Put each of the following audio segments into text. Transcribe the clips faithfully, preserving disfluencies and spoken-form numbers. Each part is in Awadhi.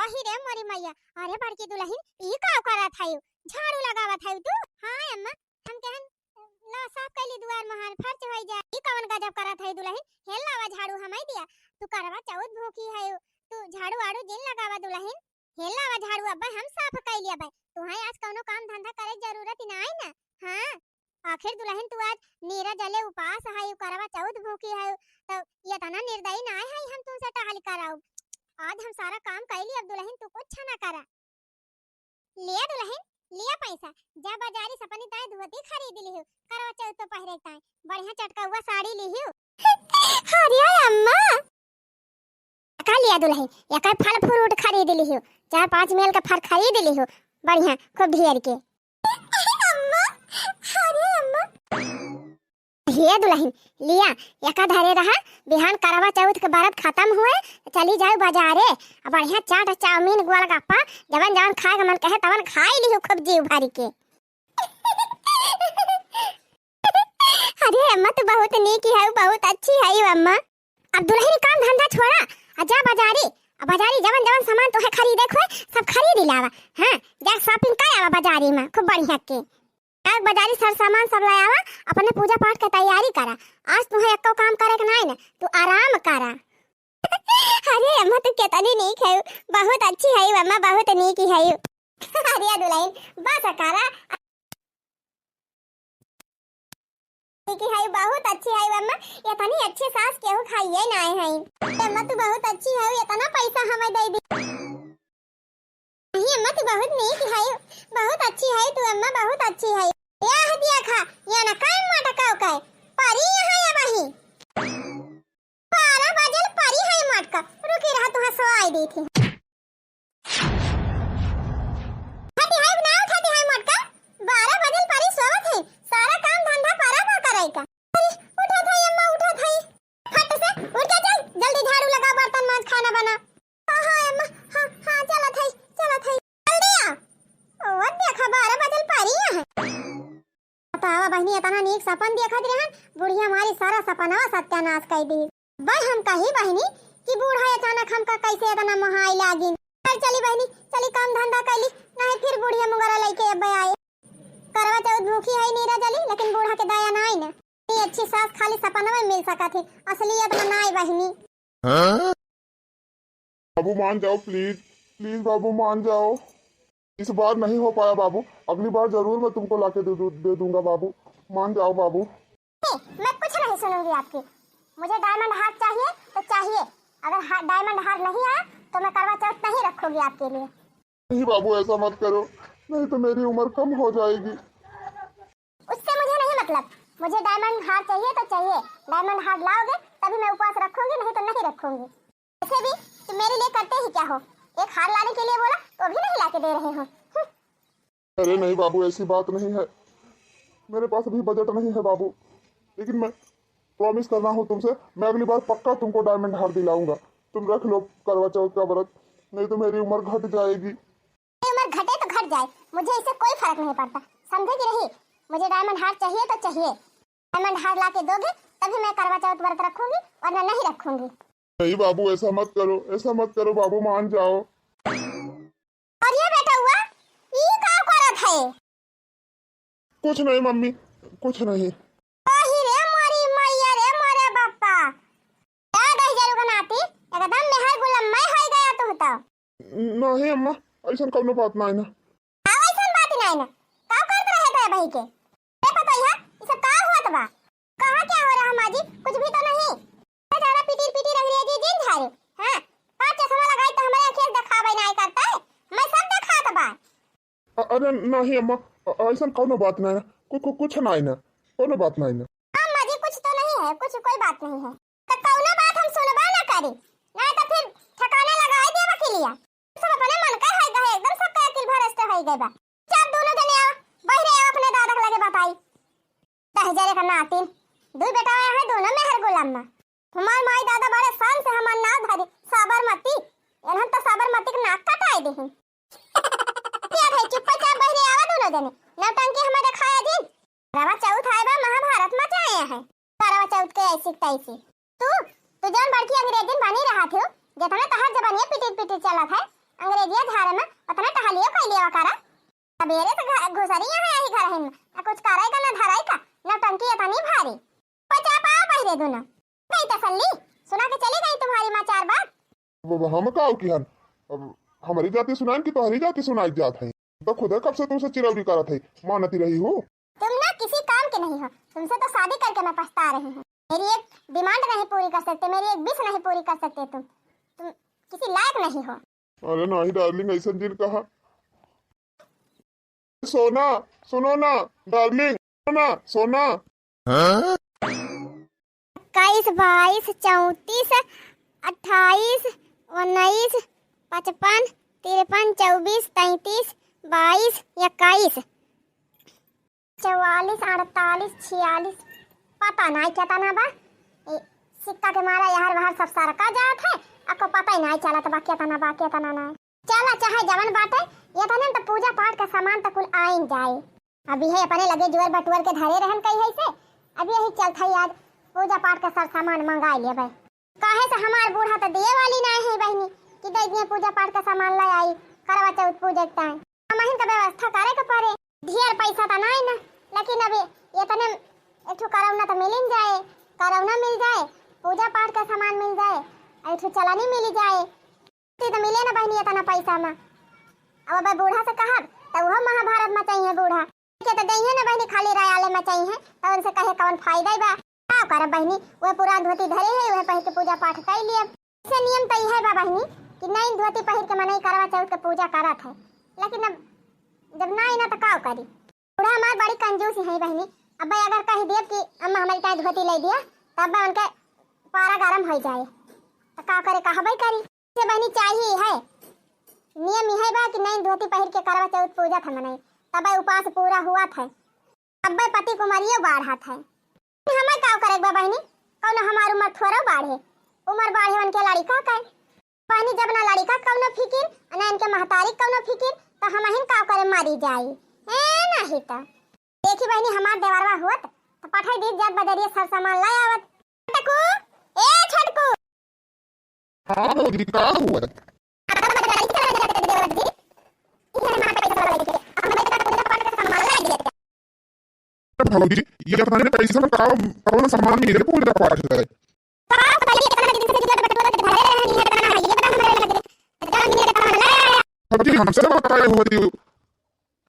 अही रे मोरी मैया, अरे बड़की दुलहिन, ई का करत हयू? झाड़ू लगावत हयू तू? हाँ अम्मा, हम कहन ला साफ कइली दुआर महान, फर्च होई जाए। ई कवन गजब करत हयू दुलहिन? हेल लावा झाड़ू हमई दिया। तू करवा चौथ भूखी हयू, तू झाड़ू आड़ू जिन लगावा दुलहिन। हेल लावा झाड़ू अब्बे हम साफ कइली अब्बे। तुहई आज कउनो काम धंधा करे जरूरत ही नाई ना। हाँ, आखिर दुलहिन तू आज नीरा जले उपास हयू, करवा चौथ भूखी हयू, तउ एतना निर्दयी नाई हई हम तुमसे टहल कराउब। आज हम सारा काम कइली, अब दुलहिन तू कुछ ना करा। लिया दुलहिन, लिया पैसा, जा बाजारी से अपनी ताई धोती खरीद लिहू, करवा चौथ पे पहिरे ताई, बढ़िया चटकउआ साड़ी लिहू। अरे अम्मा, का लिया दुलहिन, एकर फल फ्रूट खरीद लिहू, चार पाँच मेल का फल खरीद लिहू, बढ़िया खूब ढेर के। अम्मा, अरे अम्मा। हे दुलहिन, लिया, एका धरे रहा, बिहान करवा चौथ के बरत खतम हुए, चली जाउ बाजारे, आ बढ़िया चाट, चाउमीन, गोलगप्पा, जवन जवन खाए के मन कहे, तवन खाई लिहू खूब जीव भरी के। अरे अम्मा, तू बहुत नीक हऊ, बहुत अच्छी हऊ अम्मा। अब दुलहिन काम धंधा छोड़ा, आ जा बाजारी, आ बाजारी जवन जवन सामान तोहे खरीदे के होए, सब खरीद लावा। हाँ, जा shopping कर आवा बाजारी में, खूब बढ़िया के। आज बाजारी सर सामान सब ले आवा, अपने पूजा पाठ के तैयारी करा। आज तुहे एको काम करे के नाई ना, तू आराम करा। अरे अम्मा, तू केतनी नीक है, बहुत अच्छी है अम्मा, बहुत नीक है। अरे दुलहिन, बस करा। नीक है, बहुत अच्छी है अम्मा, एतनी अच्छी सास केहू खाइए नाई है। अम्मा, तू बहुत अच्छी है, एतना पैसा हमें दे दी। नहीं अम्मा, तू बहुत नीक है, बहुत अच्छी है तू अम्मा, बहुत अच्छी है। यह दिया खा, या ना काई मटकाओ काई, परी यहाँ या वही। बारह बजल परी है मटका, रुकी रहा, तुहा सोआई दी थी। उठाती है ना, उठाती है मटका, बारह बजल परी सोवत है, सारा काम धंधा परा बा करे का। अरे, उठा था अम्मा, उठा था। फट से उठ के चल, जल्दी झाड़ू लगा, बर्तन मांज, खाना बना। हाँ, हाँ, अम्मा, हाँ, हाँ, चलत हई, चलत हई। जल्दी आ। ओ, देखा, बारह बजल परी है। बतावा बहिनी, एतना नीक सपन देखत रहन, बुढ़िया हमारी सारा सपनवा सत्यानाश कइ दी। बे हम कही बहिनी कि बूढ़ा अचानक हमका कैसे एतना मोहाई लागिन। चल चली बहिनी, चली काम धंधा कइली, नहीं फिर बुढ़िया मुंगरा लइके अब्बे आए। करवा चौथ भूखी है नीरा जली, लेकिन बूढ़ा के दया नाई न। इतनी अच्छी सास खाली सपनवा में मिल सकत ही, असलियत में नाई बहिनी। हाँ? बाबू मान जाओ please, please बाबू मान जाओ। इस बार नहीं हो पाया बाबू, अगली बार जरूर मैं तुमको लाके दे दू-, दे दूंगा बाबू, मान जाओ बाबू। नहीं, मैं कुछ नहीं सुनूंगी आपकी। मुझे डायमंड हार चाहिए तो चाहिए, अगर हा-, डायमंड हार नहीं आया तो मैं करवा चौथ नहीं रखूंगी आपके लिए। नहीं बाबू, ऐसा मत करो, नहीं तो मेरी उम्र कम हो जाएगी। उससे मुझे नहीं मतलब, मुझे डायमंड हार चाहिए तो चाहिए, डायमंड हार लाओगे तभी मैं उपवास रखूंगी, नहीं तो नहीं रखूंगी। वैसे भी तुम मेरे लिए करते ही क्या हो, एक हार लाने के लिए बोला तो भी नहीं लाके दे रहे हो। हम्म। अरे नहीं बाबू, ऐसी बात नहीं है, मेरे पास अभी बजट नहीं है बाबू, लेकिन मैं प्रॉमिस कर रहा हूँ तुमसे, मैं अगली बार पक्का तुमको डायमंड हार दिलाऊंगा। तुम रख लो करवा चौथ का व्रत, नहीं तो मेरी उम्र घट जाएगी। मेरी उम्र घटे तो घट जाए, मुझे इससे कोई फर्क नहीं पड़ता, समझे कि नहीं? मुझे डायमंड हार चाहिए तो चाहिए, डायमंड हार ला के दोगे तभी मैं करवा चौथ व्रत रखूंगी, वरना नहीं रखूंगी। नहीं बाबू, ऐसा मत करो, ऐसा मत करो बाबू, मान जाओ। अरे बेटउआ, ई का करत है? कुछ नहीं मम्मी, कुछ नहीं। अही रे मोरी मैया रे मोरे बाप्पा। का दहिजरू के नाती, एकदम मेहर गुलम्मै होई गया तू तो। नहीं अम्मा, ऐसन कौनो बात नहीं ना। का ऐसन बात नहीं ना? का करत रहे थे भाई के? ए पतोहिया, ई सब का होत बा? कहाँ क्या हो रहा माँ जी? कुछ भी तो नहीं। ज्यादा पिटीर पिटीर अंग्रेजी जिन झारे। हाँ, पाँच चश्मा लगाई तो हमारे आँखें देखावे नहीं करता है। मैं सब देखात बा। अ-, अरे नहीं अम्मा, अ-, ऐसन कौनो बात नहीं ना। कु-, कु-, कुछ नहीं ना, कौनो बात नहीं ना। अम्मा जी, कुछ तो नहीं है, कुछ कोई बात नहीं है। तो कौनो बात हम सुनबा ना करी, नहीं तो फिर ठिकाना लगाई दे वकीलिया। सब अपने मन का है गए, एकदम सबका अकिल भ्रष्ट होई गए बा। चल दोनों जने आओ, बहिरे आओ, अपने दादा के लगे बताई। दहिजरे का नातिन, दुई बेटा आया है, दोनों मेहर गुलाम्मा। हमार माई दादा बड़े शान से हमार नाव धरी, साबरमती। एनहन तो साबरमती के नाक कटाई देही। क्या भाई, चुप्पा चाप बहिरे आवा दोनों जने, नौटंकी हमें दिखाया जिन। करवा चौथ आए बा, महाभारत मचाए हैं। करवा चौथ के ऐसी तैसी। तू, तू जौन बड़की अंग्रेजिन बनी रहा थे, जितना तहार जबानिया पिटिर पिटिर चलत है, अंग्रेजिया झारे में उतना टहलियो कइ लिया करा। सबेरे से घ-, घुसरी यहाँ यही घर हिन, ना कुछ करे का, ना धराई का, नौटंकी इतनी भारी। पचा पाव पहिरे दुनो। गई तसल्ली, सुना के चली गई तुम्हारी माँ चार बात। अब हम का किहन? अब हमरी जाति सुनाइन कि तोहरी जाति सुनाई जात है? तो खुदे कब से तुमसे चिरौरी करत है, मानती रही हो। तुम ना किसी काम के नहीं हो, तुमसे तो शादी करके मैं पछता रही हूँ। मेरी एक डिमांड नहीं पूरी कर सकते, मेरी एक विश नहीं पूरी कर सकते तुम। तुम किसी लायक नहीं हो। अरे नहीं डार्लिंग, ऐसा जिन कहा। सोना, सुनो ना डार्लिंग, सुनो ना सोना। हाँ? इक्कीस, बाईस, चौंतीस, अट्ठाईस, उन्नीस, पचपन, तिरपन, चउबीस, तैंतीस, बाईस, इक्कीस, चौवालीस, अड़तालीस, छियालीस, पता नाई केतना बा। ए, सिक्का के मारा यहर वहर सब सरका जात है, अको पता ही नाई चलत बा केतना बा, केतना नाई। चला चाहे जवन बाटे, एतने में तो पूजा पाठ का सामान तो कुल आइन जाए। अभी है अपने लगे जुअर बटुअर के धरे रहन कही है से, अभी यही चलत है आज पूजा पाठ का सर सामान मंगाई लेबे। काहे से हमार बूढ़ा तो दिए वाली नाई है बहिनी कि दे दिए पूजा पाठ का सामान ले आई करवा चौथ पूजे के ताई। हमहिन का व्यवस्था करे के पड़े। ढेर पैसा तो नाई ना, लेकिन अभी एतने एक ठो करौना तो मिलिन जाए, करौना मिल जाए, पूजा पाठ का सामान मिल जाए, एक ठो चलनी मिल जाए। ती तो मिले ना बहिनी एतना पैसा में। अब अबे बूढ़ा से कहब तो वो महाभारत मचाई है बूढ़ा। के तो दइहे ना बहिनी, खाली रायाले मचाई है तो उनसे कहे कौन फायदा ही बा। का करब बहिनी, वो पुरान धोती धरे है, वह पहिर के पूजा पाठ कर लिए। से नियम तो यह बा बहिनी कि नई धोती पहिर के मनई करवा चौथ के पूजा करत है, लेकिन अब जब ना आई ना तो का करी। बूढ़ा हमार बड़ी कंजूस है बहिनी, अब अगर कह दिए कि अम्मा हमारी ताई धोती ले दिया, तब उनके पारा गरम हो जाए, तो का करे, कहबे करी। से बहिनी चाहिए है, नियम यह बा कि नई धोती पहिर के करवा चौथ पूजा था मनई, तब उपास पूरा हुआ था। अब्बे पति कुमारियो बाढ़त है। हमें का करे बा बहिनी, कौनो हमार उम्र थोड़ो बाढ़े, उम्र बाढ़े उनके लड़िका के। बहिनी जब ना लड़िका कौनो फिकिर, ना इनके महतारी कौनो फिकिर, तो हमहिन का करे मरी जाई। ए नहीं तो। देखी बहिनी हमार देवरवा होत, तो पठाई दीत जात बजरिया सर सामान ले आवत। छोटकू, ए छोटकू। हाँ भौजी, का हुआ? भौजी, ये बताने पैसा में का, कौन सामान मिले पूजा पाठ करे? भौजी, हमसे बताए होती,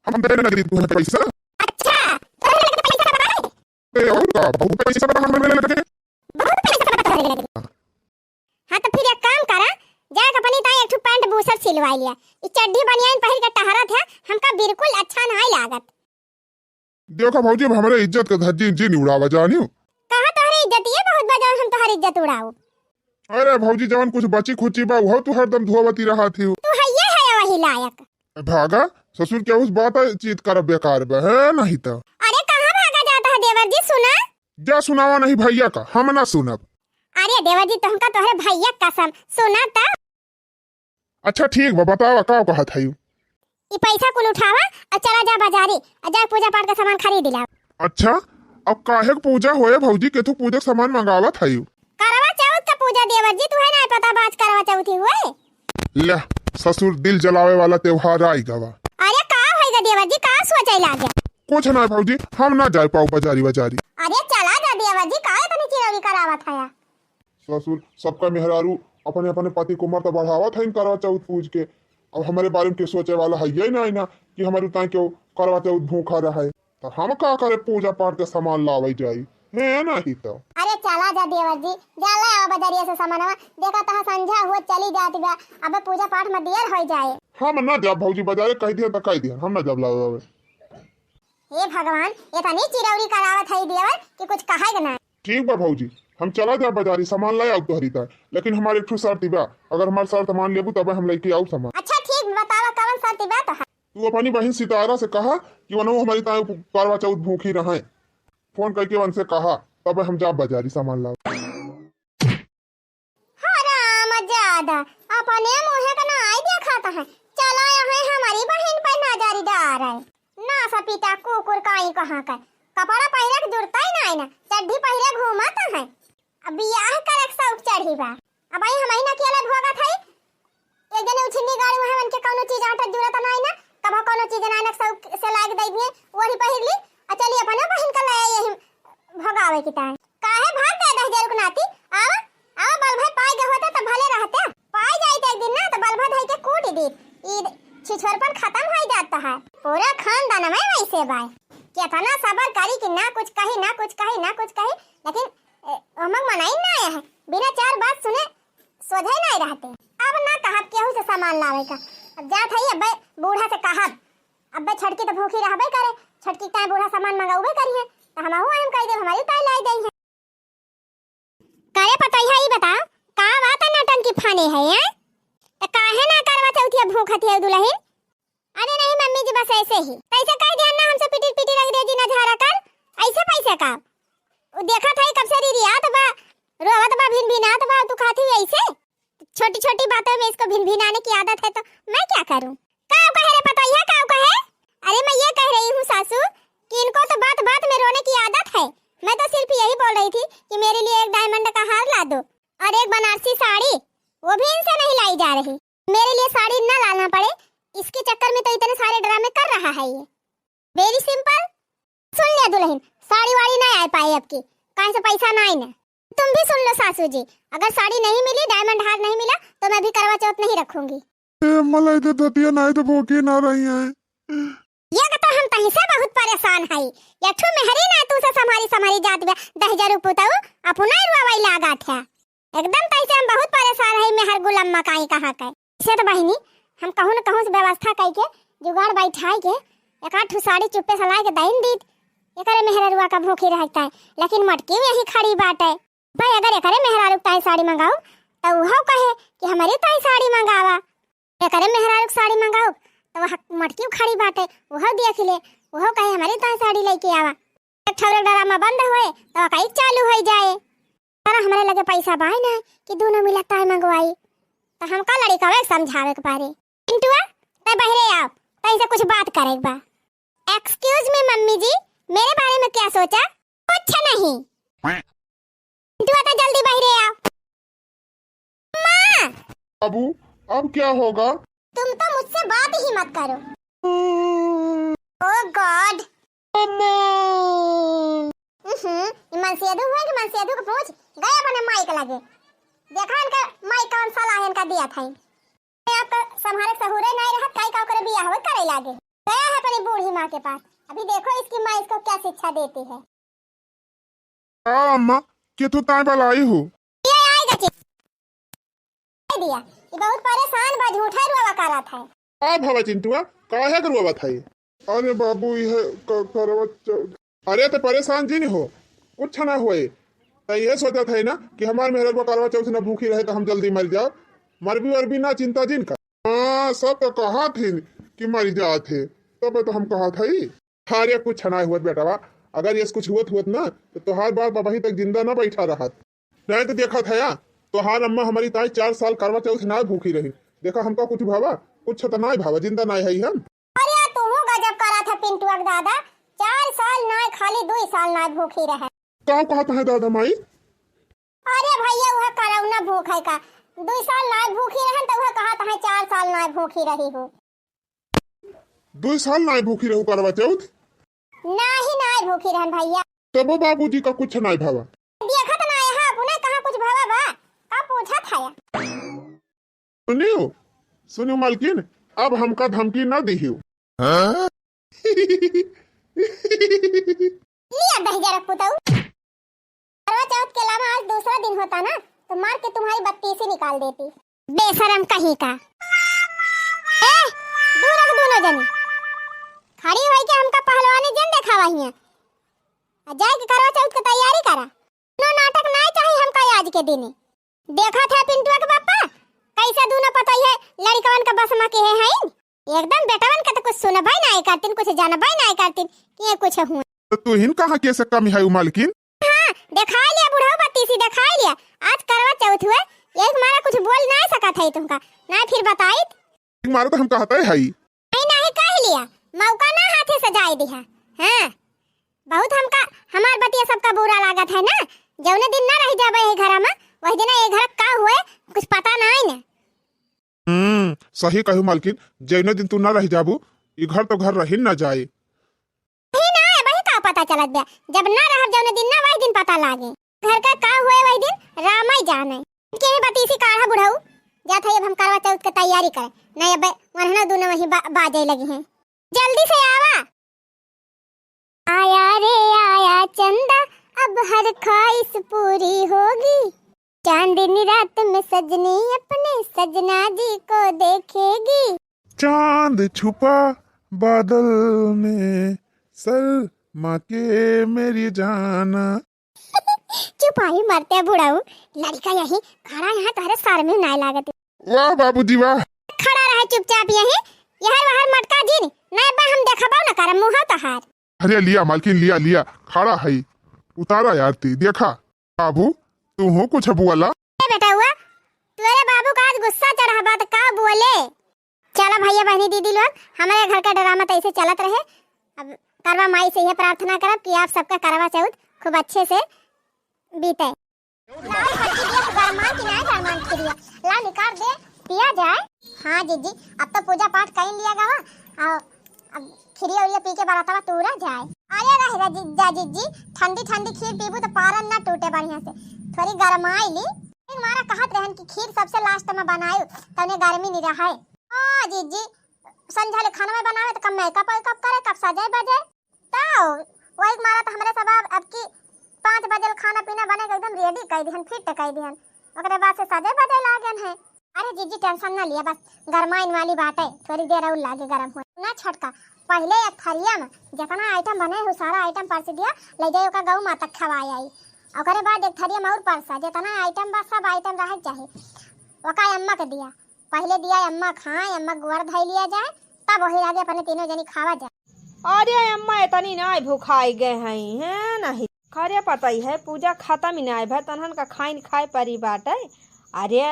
हम देने लगी तुम्हें पैसा। अच्छा, तोहरे लगे पैसा बा? ए, और का, बहुत पैसा बा हमरे लगे। बहुत पैसा बा तोहरे लगे। हाँ, तो फिर एक काम करा, जाके अपनी ताई एक ठो पैंट बूसट सिलवाई लिया। ई चड्ढी बनियान पहिर के टहरत है, हमका बिल्कुल अच्छा नाई लागत। देखा भौजी, अब हमरे इज्जत के धज्जी जिन उड़ावा जानियो। कहा तोहरे इज्जत ये बहुत बा जौन हम तोहर इज्जत उड़ाऊ। अरे भौजी, जवन कुछ बची खुची बा, उहो तू हरदम धोवती रहत हियो। तू हइये है वही लायक। भागा, ससुर के उस बात चीत करब बेकार बा, है नहीं तो। अरे कहाँ भागा जाता है देवर जी, सुना। जा सुनावा नहीं भैया का, हम ना सुनब। अरे देवर जी, तुमका तोहरे भैया कसम, सुना त। अच्छा ठीक बा, बतावा का कहत हयू? ई पैसा कुल उठावा और चला जा बाजारी और जा पूजा पाठ का सामान खरीद लावा। अच्छा, अब काहे के पूजा होए भौजी, केथू पूजा के सामान मंगावत हयू? करवा चौथ का पूजा देवर जी, तुहे ना पता बाज करवा चौथी हुए। ले, ससुर दिल जलावे वाला त्योहार आई गवा। अरे का होइगा देवर जी, का सोचे लागे? कुछ ना भौजी, हम ना जाए पाऊ बाजारी बाजारी। अरे चला जा देवर जी, का इतनी चिरौरी करावत है? ससुर, सबका मेहरारू अपने अपने पति को मर्द बढ़ावत है करवा चौथ पूज के। अब हमारे बारे में के सोचे वाला है ये ना, ना कि हमारे उताई क्यों करवा चौथ भूखा रहे। तो हम का करे, पूजा पाठ के सामान लावे जाई, है नहीं तो। अरे चला जा देवर जी, जा ले आओ बजरिया से सामानवा। देखा तो संझा हो चली जात बा, अबे पूजा पाठ में देर हो जाए। हम ना जाब भौजी बाजारे, कह दिया तो कह दिया, हम ना जाब लावे। हे भगवान, इतनी चिरौरी करावत है देवर कि कुछ कहे के ना। ठीक बा भौजी, हम चला जाब बाजारी, सामान ले आउब तोहरी ताई, लेकिन हमार एक ठो शर्त बा, अगर हमार शर्त मान लेबू तबे हम लेके आउब सामान। अच्छा ठीक, बतावा कवन शर्त बा तोहार? तू अपनी बहिन सितारा से कहा कि वनो हमारी ताई करवा चौथ भूखी रहे, फोन करके उनसे कहा, तबे हम जाब बाजारी सामान लावे। हो राम जादा, अपने मुँहे के नाई देखत है। चला यहाँ हमारी बहिन पे नजर डारे। ना सपीता कुकुर काई कहाँ का। कपड़ा पहिरे के जुरता ही नाई ना, चड्ढी पहिरे घूमत है। अब बियाह करे के शौक चढ़ी बा। अब आई हमही ना अकेले भोगत है। एक जने उछिन्नी गाड़ी वहाँ ई छिछोरपन खतम होइ जात है। पूरा खानदान में वैसे बाय। केतना सबर करी कि ना कुछ कही, ना कुछ कही, ना कुछ कही, लेकिन, ए, हमक मनई ना आया है। बिना चार बात सुने सोझे नाहीं रहते। अब ना कहब केहू से सामान लावे का। अब जात हई, अब्बे बूढ़ा से कहब। अब्बे छोटकी तो भूखी रहबे करे, छोटकी के ताईं बूढ़ा सामान मंगउबे करिहैं, तो हमहू आइम कहि देब, हमरी ताईं लाई देइहैं। करे पतोहिया, ई बताओ, का बात है नौटंकी फाने है, हैं? तो काहे ना करवा चौथिया भूखत है दुलहिन? अरे नहीं मम्मी जी, बस ऐसे ही। कैसे कह दिया ना हमसे पिटिर पिटिर अंग्रेजी ना झारा कर, ऐसे पैसे का? वो देखत है कब से रिरियात बा, रोवत बा, भिनभिनात बा, तू खाती हुई ऐसे? छोटी छोटी बातों में इसको भिनभिनाने की आदत है तो मैं क्या करूं? काव कहे रे पतोहिया, काव कहे? अरे मैं ये कह रही हूँ सासू कि इनको तो बात बात में रोने की आदत है। मैं तो सिर्फ यही बोल रही थी कि मेरे लिए एक डायमंड का हार ला दो और एक बनारसी साड़ी, वो भी इनसे नहीं लाई जा रही। मेरे लिए साड़ी ना लाना पड़े, इसके चक्कर में तो इतने सारे ड्रामे कर रहा है ये। Very simple। सुन लिया दुलहिन, साड़ी वाड़ी ना आए पाए अब की, काहे से पैसा ना आए ना। तुम भी सुन लो सासू जी, अगर साड़ी नहीं मिली, डायमंड हार नहीं मिला, तो मैं भी करवा चौथ नहीं रखूंगी। ए, मलाई दे दतिया, नाहीं तो भूखी ना रही है। ये तो हम तहीं से बहुत परेशान है। ये ठू मेहरी ना तू से संभारी संभारी जात बा, दहिजरू पुतऊ, अपना ही रुआवई लागत है। एकदम तहीं से हम बहुत परेशान है, मेहर गुलम्मा काई कहाँ के। इसे तो बहिनी, हम कहूँ न कहूँ से व्यवस्था कई के, जुगाड़ बैठाई के, एक आध ठू साड़ी चुप्पे से लाई के दइन दीत। एकरे मेहररुआ का भूखी रहता है, लेकिन मटकी यही खड़ी बाटे। भाई, अगर एकरे मेहरारू के ताई साड़ी मंगाऊ, तो उहो कहे कि हमरे ताई साड़ी मंगावा। एकरे मेहरारू के साड़ी मंगाऊ, तो वह मटकी खड़ी बाटे, उहो देख ले, उहो कहे हमरे ताई साड़ी लेके आवा। एक ठौरे ड्रामा बंद होए, तो कई चालू हो जाए। अरे हमरे लगे पैसा बाय ना कि दोनों मिला ताई मंगवाई, तो हमका लड़िकवे के समझावे के पारे। पिंटुआ, तै बहरे आओ, तै से कुछ बात करे के बा। Excuse me मम्मी जी, मेरे बारे में क्या सोचा? कुछ नहीं। पिंटुआ, तै जल्दी बहरे आओ। माँ! बाबू, अब क्या होगा? तुम तो मुझसे बात ही मत करो। Oh God! अम्मा! उहुं, ई मनसेधु हुए कि मनसेधु के पूछ गए अपने माई के लगे। देखा इनका माई कौन सा लाहे इनका दिया था। आपका संभारे सहूरे नहीं रहत, काई का ओकरे बियाह होए करे लागे। गया है अपनी बूढ़ी माँ के पास। अभी देखो इसकी माँ इसको क्या शिक्षा देती है। का अम्मा, केथू ताई बलाई हो? ये आएगा चिंटू। दे दिया। ये बहुत परेशान बा, झूठा रुआवा करत है। का भवा चिंटुआ, काहे के रुआवत है? अरे बाबू, यह क-, करवा चौथ। अरे तो परेशान जिन हो, कुछ ना होए। तो ये सोचत है ना कि हमार मेहररुआ करवा चौथ ना भूखी रहे तो हम जल्दी मर जाओ। मरबी वरबी ना, चिंता जिन कर। हाँ, सब तो कहत ही कि मर जात है, तब तो हम कहत है। अरे कुछ नाय हुअत बेटवा, अगर यस कुछ हुअत हुअत ना तो तोहार बाप अबहीं तक जिंदा ना बैठा रहत। नाय तो देखत हया, तोहार अम्मा हमरी ताई चार साल करवा चौथ नाय भूखी रही। देखा हमका कुछ भावा, कुछ तो नाय भावा, जिंदा नाय है हम। अरे तू गजब करत है पिंटुआ के दादा, चार साल नाय, खाली दुई साल नाय भूखी रहे। का कहत है दादा माई? अरे भैया, वह करौना भूख है का? दुई साल नाय भूखी रहन तो वह कहत है चार साल नाय भूखी रही हूँ। दुई साल नाय भूखी रहू करवा चौथ? नाही, नाय भूखी रहन भैया। तबो बाबूजी का कुछ नाय भावा। देखत नाय है, अपने कहाँ कुछ भावा बा? का पूछत है? सुनियो, सुनियो मालकिन, अब हमका धमकी ना दिहियो। हाँ? लिया दहिजरा पुतऊ। करवा चौथ के अलावा आज दूसरा दिन होता ना, तो मार के तुम्हारी बत्तीसी निकाल देती। बेशरम कहीं का। ए, दूर रख दोनों जने। खड़ी होई के हमका पहलवानी जन देखावा हियां। आ जाए के करवा चौथ के तैयारी करा। नो नाटक नाय चाही हमका आज के दिने। देखत है पिंटुआ के पापा, कैसे दूनो पतोहिए लड़िकवन के बस में के हैं। एकदम बेटवन के तो कुछ सुनबे नाय करतीन, कुछ जानबे नाय करतीन कि ये कुछ हुआ। तो तू हिन कहाँ के से कम है उ मालकिन? हाँ, देखाई लिया बुढ़ऊ बत्तीसी, देखाई लिया। आज करवा चौथ हुए, एक मारा कुछ बोल नाय सकत है तुमका, ना फिर बताइत। एक मारा तो हम कहते है। नहीं, नहीं कह लिया, मौका ना हाथे से जाए दिहा। हाँ, बहुत हमका, हमार बतिया सबका बुरा लागत है ना। जौने दिन ना रह जाबे यही घरा में, वही दिन ये घर का हुए, कुछ पता नाय ना। हम्म, सही कहू मालकिन, जौने दिन तू ना रह जाबू, ई घर तो घर रही ना जाए। ही ना, वही का पता चलत बा, जब ना रहब जौने दिन ना, वही दिन पता लागे। घर का का हुए वही दिन राम ही जाने। के बतीसी काढ़ा बुढ़ऊ, जात है अब हम करवा चौथ के तैयारी करे। नहीं अब वरना यही बा-, बाजे लगी हैं। जल्दी से आवा। आया रे आया चंदा, अब हर ख्वाहिश पूरी होगी। चांदनी रात में सजनी अपने सजना जी को देखेगी। चांद छुपा बादल में, शर्मा के मेरी जाना। चुप आई मरते बुढ़ऊ, लड़का यही खड़ा यहाँ तोहरे शर्म ही नाय लागत। वाह बाबूजी वाह। खड़ा रहे चुपचाप यही, यहर वहर मटका जिन, नाय बा हम देखबो न करब मुँह तोहार। अरे लिया मालकिन, लिया लिया, खड़ा है, उतारा आरती, देखा बाबू, तू हो कुछ बोला। ए बेटा हुआ, तोरे बाबू का आज गुस्सा चढ़ा बा त का बोले? चलो भैया बहनी दीदी लोग, हमारे घर का ड्रामा तो ऐसे चलत रहे। अब करवा माई से यह प्रार्थना करब कि आप सबका करवा चौथ खूब अच्छे से बीते। लाओ छोटकी दिया, गरमान की नाय गरमान खिरिया, ला निकाल दे, पिया जाए। हाँ जीजी, अब तो पूजा पाठ कर लिया गवा, आओ अब खिरिया उरिया पी के बरातवा तूरा जाए। अरे रह रे जीजा जीजी, ठंडी ठंडी खीर पीबू तो पारन ना टूटे बढ़िया से, थोड़ी गरमाई ली। एक मारा कहत रहन कि खीर सबसे लास्ट में बनायु, तने गर्मी नहीं रहे। ओ जीजी, संझा ले खाना में बनावे तो कब मेकअप वेकअप करे, कब सजे बजे। तो वही मारा तो हमरे सब अब, अब की पाँच बजे ले खाना पीना बने के एकदम रेडी कर दिहन, फिट कर दिहन। ओकरे बाद से सजे बजे लागन है। अरे जीजी टेंशन ना लिया, बस गरमाइन वाली बात है, थोड़ी देर और लागे गरम हो ना छोटका। पहले एक थरिया में जितना आइटम बने हो सारा आइटम परस दिया, ले जाए ओका गौ माता खवाए आई। ओकरे बाद एक थरिया में और परसा, जितना आइटम बा सब आइटम रहे के चाही, ओका अम्मा के दिया। पहले दिया अम्मा खाए, अम्मा गोड़ धइ लिया जाए, तब वही आगे अपने तीनों जनी खावा जाए। अरे अम्मा, इतनी नाय भुखाई गए हैं, हैं नहीं? खरे पतई है, पूजा खत्म ही नाय भय, तनहन का खाइन खाए परी बाटे। अरे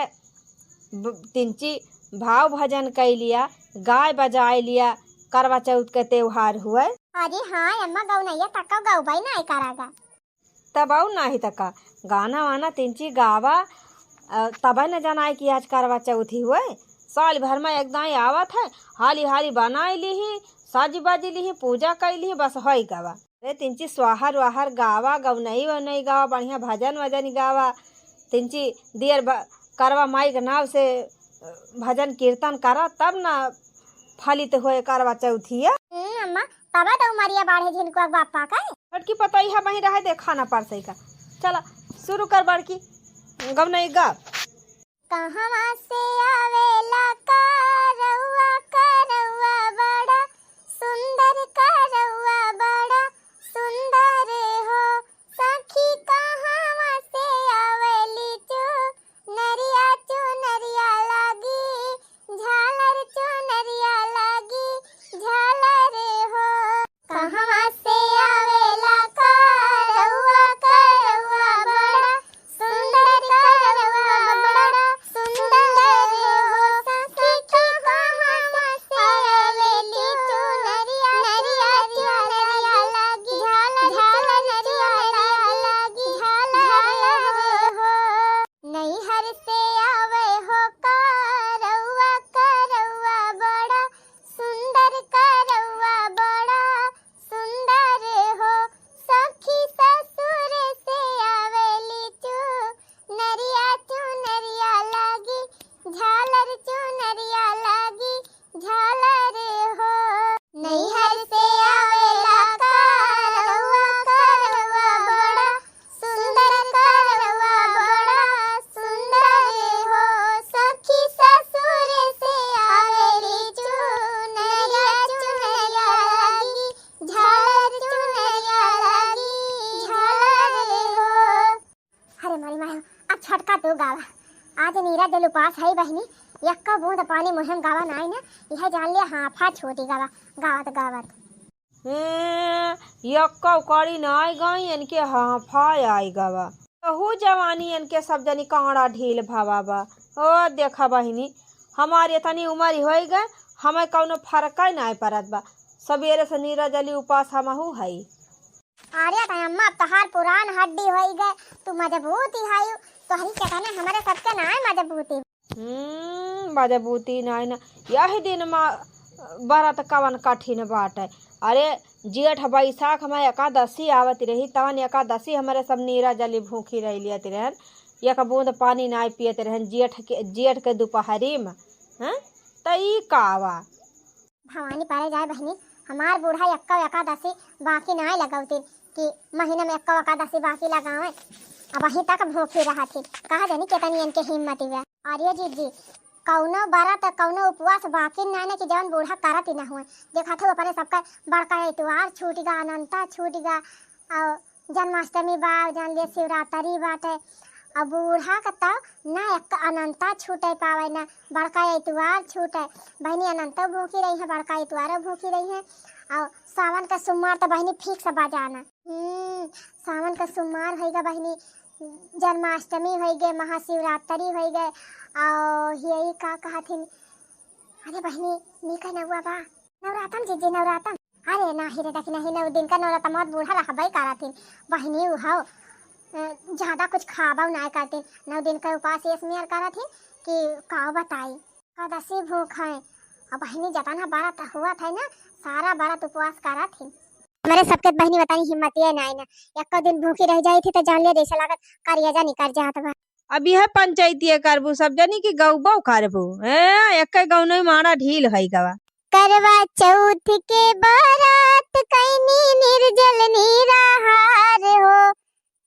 ब-, तिनची भाव भजन कइ लिया, गाय बजाए लिया, करवा चौथ के त्योहार हुए। अरे हाँ अम्मा, गौनैया तक गौबई नाय करागा। तब और नाही त का, गाना वाना तिनची गावा, अ, तबे न जनाए कि आज करवा चौथी हुए। साल भर में एक दाई आवत है, हाली हाली बनाई लीही, सज बज लीही, पूजा कई लीही, बस होई गवा। अरे तिनची स्वाहर वाहर गावा, गौनई वौनई गावा, बढ़िया भजन वजन गावा। तिनची दियर ब-, करवा माई के नाव से, अ, भजन कीर्तन करा, तब न फलित होए करवा चौथिया। हम्म, अम्मा, तबे तो उमरिया बाढ़े झिनको बापा का। छोटकी पतोहिया बही रहे दे खाना परसई का। चला, शुरू कर बड़की, गवनई गा। कहवा से आवेला करौआ, करौआ बड़ा सुंदर, करौआ बड़ा सुंदर हो। सखी कहवा से आवेली चुनरिया, चुनरिया लागी झालर, चुनरिया लागी झालर हो। कहवा से आवेला करौआ, करौआ बड़ा सुंदर, करौआ बड़ा सुंदर हो। सखी कहवा से आवेली चुनरिया, नरिया, चुनरिया लागी झालर, झालर, चुनरिया लागी झालर हो। नैहर से आवे हो करौआ, करौआ बड़ा सुंदर, करौआ बड़ा सुंदर हो। सखी ससुर से आवेली चुनरिया, चुनरिया लागी झालर, चुनरिया लागी झालर हो। नैहर से आवेला करौआ, करौआ बड़ा सुंदर, करौआ बड़ा सुंदर हो। सखी ससुर से आवेली चुनरिया, चुनरिया लागी झालर, चुनरिया लागी झालर हो। अरे मारी माया, अब छोटका तू गावा। आज नीरा जल उपास है बहिनी, यक्को बूंद पानी मुँह में गावा नाई ना, यह जान लिया हाफा छोटी गावा, गावत गावत। ए, यक्को कड़ी नाई गई, इनके हाफा आई गवा। कहू जवानी इनके सब जनी कांड़ा ढील भवा बा। ओ देखा बहिनी, हमारी इतनी उम्र ही होई गए, हमें कौनो फर्क ही नाई परत बा। सबेरे से नीरा जली उपास हमहू हई। अरे त अम्मा, अब तोहार पुरान हड्डी होई गए, तू मजबूत ही हायु, तोहरी के तने हमरे सबके नाय मजबूती। हम्म, मजबूती नाय ना, यही दिन मा बरत कवन कठिन बाटे। अरे, जेठ बैसाख मा एकादशी आवत रही, तवन एकादशी हमरे सब नीरा जली भूखी रह लियत रहन, एक बूंद पानी नाय पियत रहन जेठ के, जेठ के दुपहरी मा, हैं? त ई का बा? भवानी परे जाए बहिनी, हमार बूढ़ा एक्को एकादशी बाकी नाय लगौतिन कि महीना में एक्को एकादशी बाकी लगावे। अबहीं तक भूखी रहत ही, कहा जानी केतनी इनके हिम्मत हुआ। अरे जीजी, कौनो बरत, कौनो उपवास बाकी नाय ना कि जौन बूढ़ा करत ही ना हुए। देखत हो अपने सबका बड़का एतवार छूट गा, अनंता छूट गा, और जन्माष्टमी बा, जान लिए शिवरात्रि बाटे। अब बूढ़ा के तो ना एक अनंता छूटे पावे, ना बड़का एतवार छूटे। बहिनी अनंतो भूखी रही है, बड़का एतवारो भूखी रही है। और सावन का सोमवार तो बहिनी fix बा जाना। हम्म, सावन का सोमवार होइगा बहिनी, जन्माष्टमी होइगे, महाशिवरात्रि होइगे, और यही का कहथिन, अरे बहिनी, नीक नौआ बा। नवरातन जीजी, नवरातन। अरे नाही रे, देखी नाही, नौ दिन का नवरातन मत बूढ़ा रहबे करथिन। बहिनी उहो, अ, ज्यादा कुछ खाबो नाय करथिन। नौ दिन का उपास एस मेर करथिन कि का बताई। एकादशी भूख है। अब बहिनी जतन है बरत हुआ था ना, सारा बरत उपवास करथिन। हमरे सबके बहिनी बताई हिम्मतिये नाय ना। एको दिन भूखी रह जाई थी तो जान लिया जैसे लागत करिया जा निकर जात बा। अब यह पंचायती करबू, सब जनी की गौबो करबू। हैं, एक्के गौनई माड़ा ढील होई गवा। करवा चौथ के बरत कैनी निर्जल निराहार हो।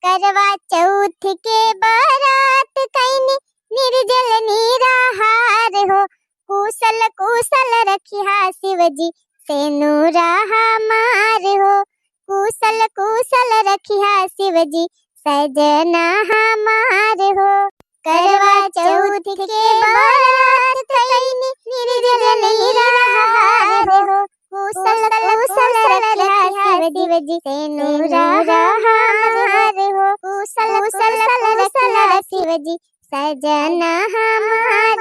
करवा चौथ के बरत कैनी निर्जल निराहार हो। कुशल कुशल रखिहा शिव जी सेनुरा हमार हो। कुशल कुशल रखिहा शिव जी सजना हमार हो। करवा चौथ के बरत कैनी निर्जल निराहार हो। कुशल कुशल रखिहा शिव जी सेनुरा हमार हो। कुशल कुशल रखिहा शिव जी सजना हमार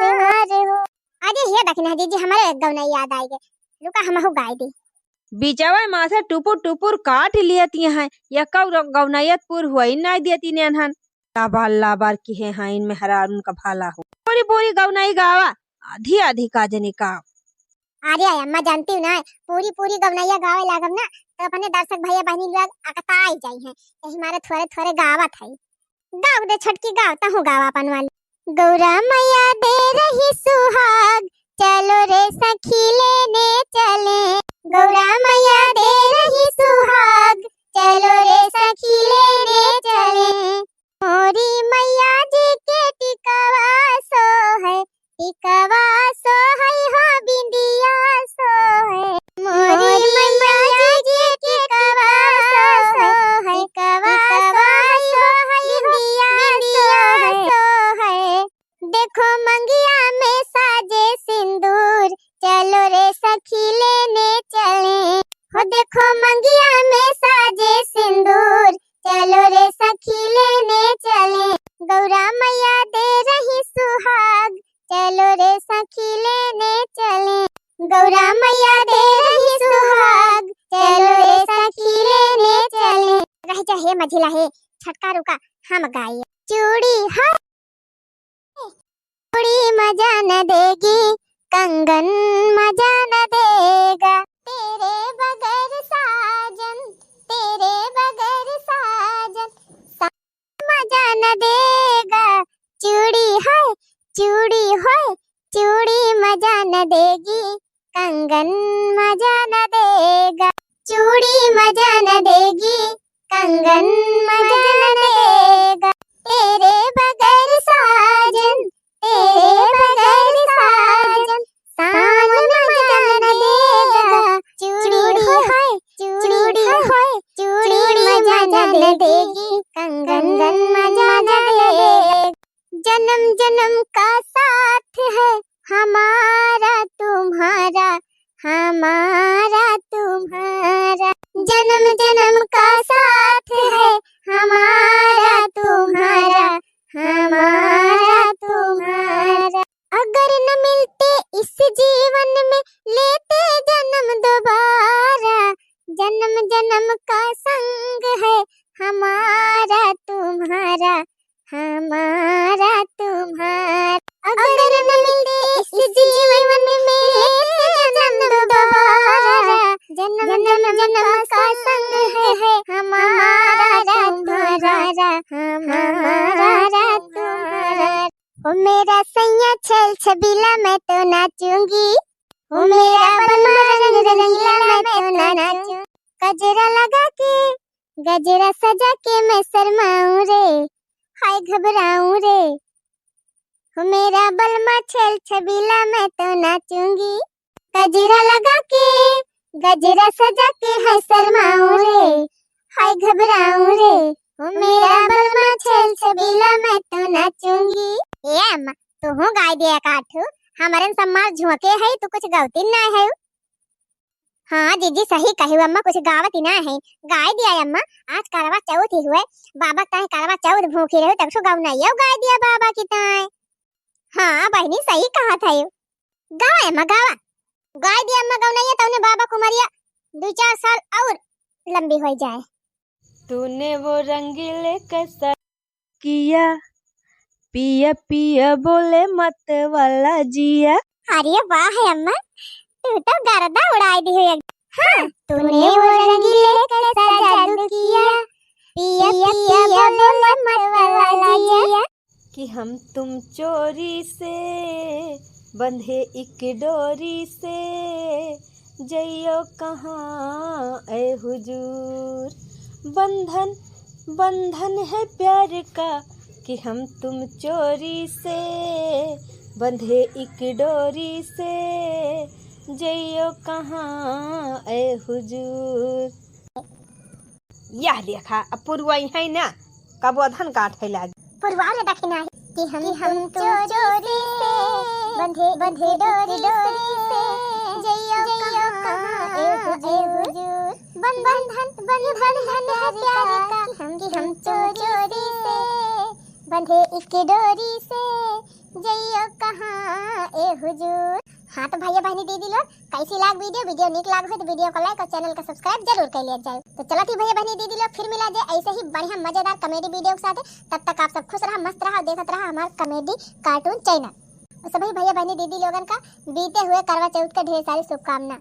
हो। अरे हे दखिना जीजी, हमरे एक गौना याद आइ गए, रुका हमहू गाइ दी। बिचवा मासे टुपुर टुपुर काट लियत हैं, यक्का गौनैयत पुर हुआई नाय देती नेनहन। लाबार लाबार किहे हैं इन मेहरारून का भाला हो। पूरी पूरी गौनई गावा, आधी आधी का जनी का। अरे अम्मा जानती हूँ ना, पूरी पूरी गौनैया गावे लागब ना तो अपने दर्शक भैया बहिनी लोग अकताई जाई हैं, यही मारे थोरे थोरे गावत है। गाव दे छोटकी, गाव, तहूँ गाव अपन वाली। गौरा मैया दे रही सुहाग, चलो रे सखी लेने चले। गौरा मैया दे रही सुहाग, चलो रे सखी लेने चले। मोरी मैया जी के टिकवा सो है, टिकवा सो है हो बिंदिया सो है। मोरी मैया जी के टिकवा सो है, टिकवा सो है हो बिंदिया सो है। देखो मंगिया में साजे सिंदूर, चलो रे सखी लेने चले। हो देखो मंगिया में साजे सिंदूर, चलो रे सखी लेने चले। गौरा मैया दे रही सुहाग, चलो रे सखी लेने चले। गौरा मैया दे रही सुहाग, चलो रे सखी लेने चले। रह जा हे मझिला हे, छटका रुका हम गाइए। चूड़ी है चूड़ी मजा न देगी, कंगन मजा न देगा। तेरे बगैर साजन, तेरे बगैर साजन, सा- मजा न देगा। चूड़ी है, चूड़ी है, चूड़ी मजा न देगी, कंगन मजा न देगा। चूड़ी मजा न देगी, कंगन मजा न देगा। तेरे बगैर साजन, तेरे बगैर साजन, सावन मजा न देगा। चूड़ी है, चूड़ी है, चूड़ी मजा न देगी, कंगन मजा न देगा। जन्म जन्म का साथ है हमारा तुम्हारा, हमारा तुम्हारा। जन्म जन्म का साथ है हमारा तुम्हारा, हमारा तुम्हारा। अगर न मिलते इस जीवन में, लेते जन्म दोबारा। जन्म जन्म का संग है हमारा तुम्हारा, हमारा तुम्हारा। अगर न मिलते इस जीवन में, लेते जन्म दोबारा। जन्म जन्म का संग है हमारा तुम्हारा, हमारा तुम्हारा। ओ मेरा सैया छैल छबीला, मैं तो नाचूंगी। ओ मेरा बलमा कजरा लगा के, गजरा सजा के मैं शर्माऊं रे, हाय घबराऊं रे। हो मेरा बलमा छैल छबीला मैं तो नाचूंगी। कजरा लगा के, गजरा सजा के हाय शर्माऊं रे, हाय घबराऊं रे। हो मेरा बलमा छैल छबीला मैं तो नाचूंगी। ए अम्मा, तू हूँ गाय दिया काठू, हमरन सम्मार झोंके है, तू कुछ गवती ना है। हाँ जीजी, सही कही अम्मा, कुछ गावत ही ना है। गाय दिया अम्मा, आज करवा चौथ ही हुए, बाबा ताई करवा चौथ भूखी रहे, तब सु गौनैया गाय दिया बाबा की ताई। हाँ बहिनी, सही कहत है। गावा अम्मा, गावा। गाय दिया अम्मा गौनैया, तौने बाबा कुमरिया दो चार साल और लंबी हो जाए। तूने वो रंगीले कसा किया, पिया पिया बोले मत वाला जिया। अरे वाह है अम्मा, तू तो गर्दा उड़ाई दी हो। हाँ, तूने वो रंगीले कसा जादू किया, पिया पिया बोले मत वाला जिया। कि हम तुम चोरी से बंधे एक डोरी से, जइयो कहाँ ए हुजूर। बंधन, बंधन है प्यार का कि हम तुम चोरी से बंधे एक डोरी से, जइयो कहाँ ए हुजूर। यह देखा, अब पुरवई है ना, कबो धन काट है लागी। पुरवा रे दखिना है कि हम, कि हम तुम चोरी से बंधे, बंधे डोरी से, जइयो कहाँ ए हुजूर। बंधन, बंधन है प्यार का कि हम, कि हम चोरी से बंधे एक डोरी से, जइयो कहाँ ए हुजूर। हाँ तो भैया बहनी दीदी लोग, कैसी लाग वीडियो? वीडियो नीक लाग हो तो वीडियो को लाइक और चैनल का सब्सक्राइब जरूर कर लिया जाए। तो चलो थी भैया बहनी दीदी लोग, फिर मिला जाए ऐसे ही बढ़िया मजेदार कॉमेडी वीडियो के साथ। तब तक आप सब खुश रहा, मस्त रहा और देखत रहा हमार कॉमेडी कार्टून चैनल। और सभी भैया बहनी दीदी लोगन का बीते हुए करवा चौथ का ढेर सारी शुभकामना।